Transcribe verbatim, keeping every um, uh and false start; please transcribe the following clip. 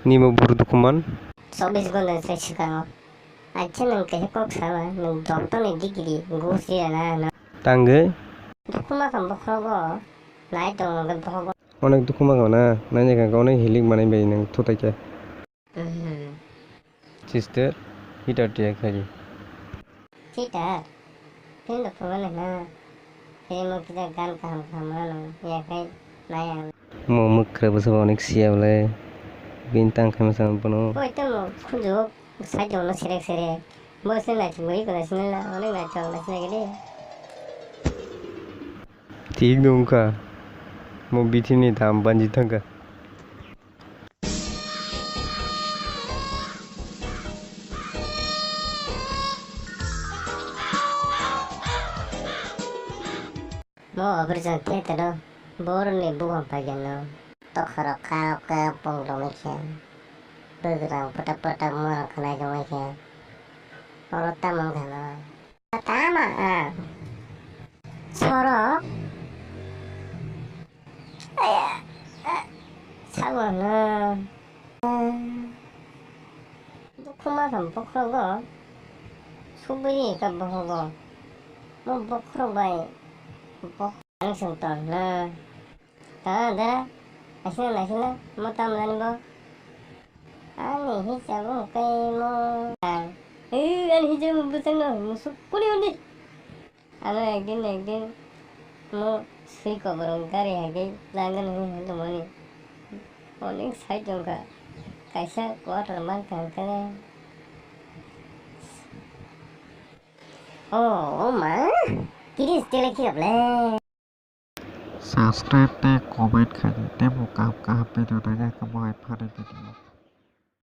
Nimo buru dukuman. Chobbish ghonta ni sai swkango. Acha nwng kaisa kok sama, nwng doctor ni degree gusri rana no. Tangwi. Dukuma kha bokhrogo, nai tongo hwnkhe bokhrogo. Onek dukuma kha na, nai nai kha onek healing manai bai nwng thutai khe. Mhm. Sister, heater tiya khaidi. Heater? Film rok phunuknai hwna? Film o kisa gan kaham kaham rwno yakhai nai ang. Mo mwkhra bwsa bo onek siya bwle. Bini tang khaima sa bono. Oi tamo khunju side o no serek serek. Bo se naithok bai kona sinala onek naithok na sinai gede. Thik no wngkha. Mo bithi ni dam banji thangkha. Mo operation theater o borok ni bukhang paikha no. Tokha rok kayok kayok pong tongwi khe. Bwkrang pwtak pwtak mo rok khnai tongwi khe. Oro tamo wngkha no. Tama ang. Sorok. Aya, a, sabo no. Dukhu ma thang bokhrogo. Subui ka bohogo. Mo bokhro bai. Bokhrang sung tong na. Ta dara. Asina nasina. Mo tam jani bo. Ani hijab wngkhe mo. Ee, ani hijab wngkhe bwsakno musuk kuni undi. Ano ekdin ekdin mo sui koborok gari hai khe langani hwnwi hwn tongmani. Onek side wngkha. Kaisa quarter mankha hwnkhe. Oh, oh ma. Kiri style khe ble. Subscribe tei comment khaidi, tei bo kaham kaham video naina khe bo hai phanai video.